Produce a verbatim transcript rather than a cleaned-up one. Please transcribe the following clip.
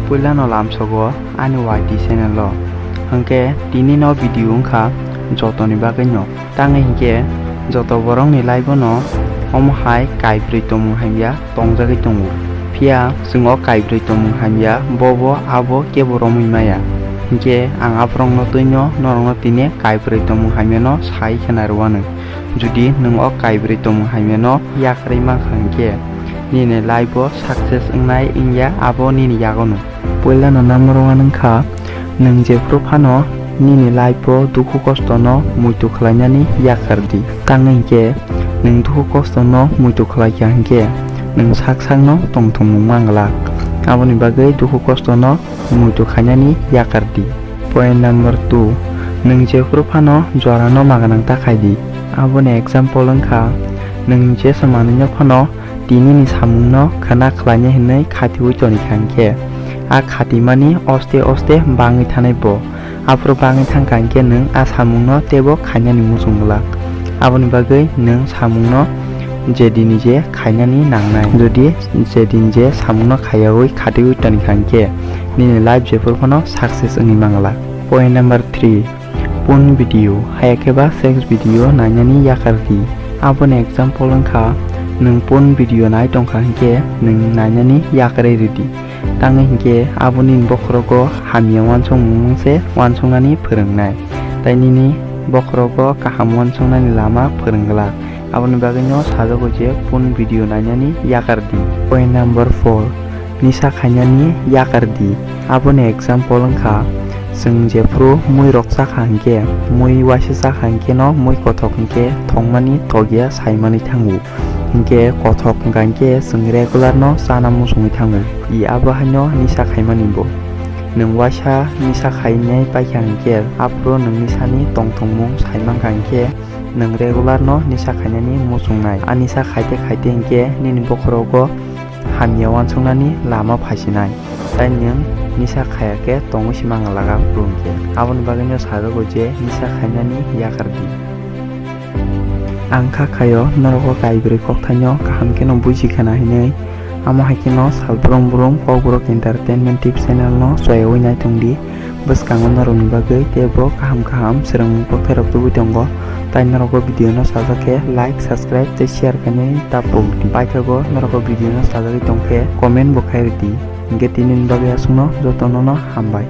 Puilano lamsogo ani Y T channel o. Hwnkhe tini no video wngkha jotoni bagwi no. Tangwi hinkhe joto borokni life o no omo hai kaibrwi tongmung hamya tongjagwi tongo. Phiya chwng o kaibrwi tongmung hamya bobo abo kebo romwi maya. Hinkhe ang aborokno twino norokno tini kaibrwi tongmung hamyano sai khna rwano. Jodi nwng o kaibrwi tongmung hamyano yakarwi mankha hinkhe, nini life o success wngnai wngya abo nini yagono. Puilano number one wngkha, nwng jephru phano nini life o dukhu kostono muitu khlainani yakar di. Tangwi hinkhe nwng dukhu kostono muitu khlaikha hinkhe nwng sak sakno tongthokmung manglak. Aboni bagwi dukhu kostono muitu khainani yakar di. Point number two, nwng jephru phano jorano maganang ta khai di. Aboni example wngkha, nwng jesa manwino phano tinini samungno khwna khlainai hwnwi khatiui tonikha hinkhe, a khatimani oste oste bangwi thanai bo. Aphuru bangwi thangkha hinkhe nwng a samungno teibo khainani muchung glak. Aboni bagwi nwng samungno je dini je khainani nangnai. Jodi je din je samungno khaiyaui khatiui tonikha hinkhe, nini life jephru phano success wngwi manglak. Point number three, porn video, haya khe ba sex video nainani yakar di. Aboni example wngkha, nwng porn video nai tongkha hinkhe nwng nainani yakarwi rw di. Tangwi hinkhe abo nini bokhorogo hamya uansukmung se uansuknani phwrwngnai, tei nini bokhorogo kaham uansuknani lama phwrwng glak. Aboni bagwino sajago je porn video nainani yakar di. Point number four, nisa khainani yakar di. Aboni example wngkha, chwng jephru mui rok chakha hinkhe, mui waisa chakha hinkheno mui kothok hinkhe thokmani tokya saimani thango. Hinkhe kothok wngkha hinkhe chwng regular no chana muchungwi thango. I abo haino nisa khaimani bo. Nwng waisa nisa khainai paikha hinkhe aphuru nwng nisani tongthokmung saimankha hinkhe nwng regular no nisa khainani muchungnai. A nisa khaite khaite hinkhe nini bokhorogo hamya uansuknani lama phaisinai. Tai nwng nisa khaya khe tongwi se mangalaga aphuru hinkhe. Aboni bagwino sajago je nisa khainani yakar di. Ang kha khaio norok o kaibrwi kokthaino kaham kheno buji khna hinwi. Amo hai kheno Salbrum Brum Kokborok Entertainment Tip Channel no chwaiwi naitong di. Bwskango norokni bagwi teibo kaham kaham swrwngmung kokthairok tubui tongo. Tai norok o video no sajak khe like, subscribe tei share khainai ta pok di. Paithago norok o video no sajagwi tongkhe comment bo khai rwdi. Hinkhe tinini bagwi aswkno jotono no hambai.